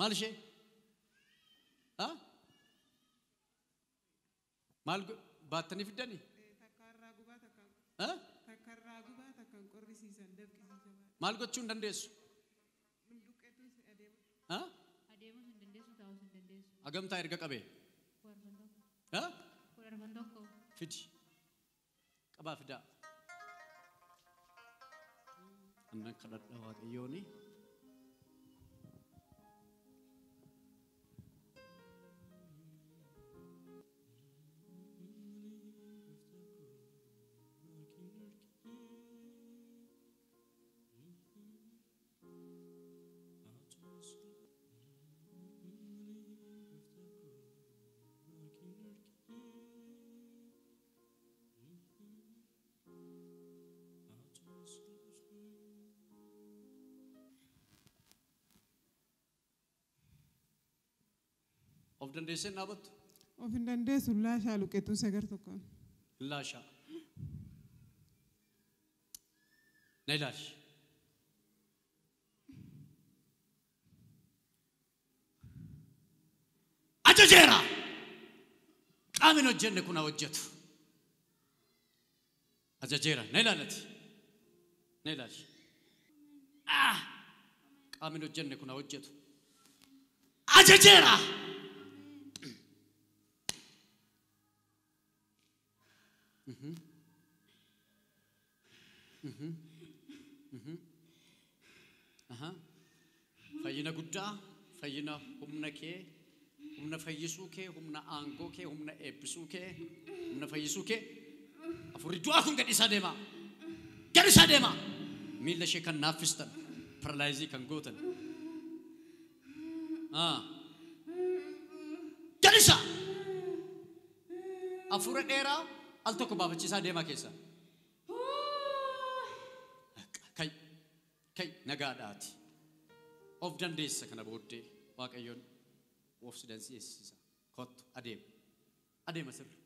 Maal ishee? Maal baattanii fiddanii? Takkarraa gubaa takkan qorrisiisan dafqisiisan. Maal gochuu hin dandeessu? Adeemuus hin dandeessu, taa'uus hin dandeessu. Hagamtaa erga qabee? 11. Fidi. Qabaa fidaa. Annan kadhadha Waaqayyooni. Of dandeessee hin dhaabattu? Of hin dandeessu laashaa luqqeettuun sagar tokkoon. Laashaa. Na ilaali. Ajajeera! Qaamni hin hojjenne kun haa hojjetu. Ajajeera. Na ilaalati. Na ilaali. Qaamni hin hojjenne kun haa hojjetu. Ajajeera! Fayyina guddaa, fayyina humna kee, humna fayyisuu kee, humna aangoo kee, humna eebbisuu kee, humna fayyisuu kee. Afurri du'aa kun gad isaa deema. Gad isaa deema. Miilla ishee kan naaffistan, paralaayizii kan gootan. Gad isaa. Afuura dheeraa al tokko baafachiisaa deemaa keessa. Kai, kai nagaadhaati. Of dandeessa kana booddee Waaqayyoon of si dandeessisa. Kottu adeema. Adeema sirri.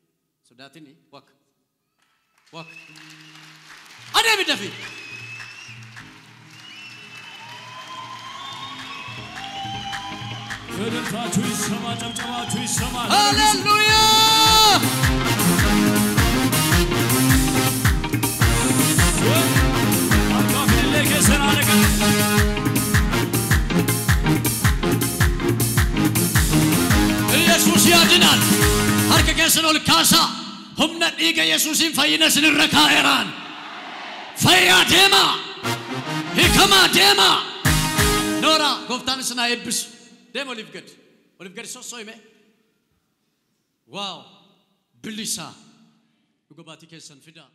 Sodaatini waka. Waka. Adeemi dafii. እልልታችሁ ይሰማ፣ ጨብጨባችሁ ይሰማ። Hallelujah! Harkaa keessan haala Yesuus yaadinaan harka keessan ol kaasaa. Humna dhiiga Yesuusiin fayyina isinirra kaa'eeraan. Fayyaa deemaa. Hiikamaa deemaa. Nooraa gooftaan isin haa eebbisu. Deema oliif gadi. Oliif gadi sosso'ime. Waaw. Bilisaa. Dhuga baatii keessan fidaa.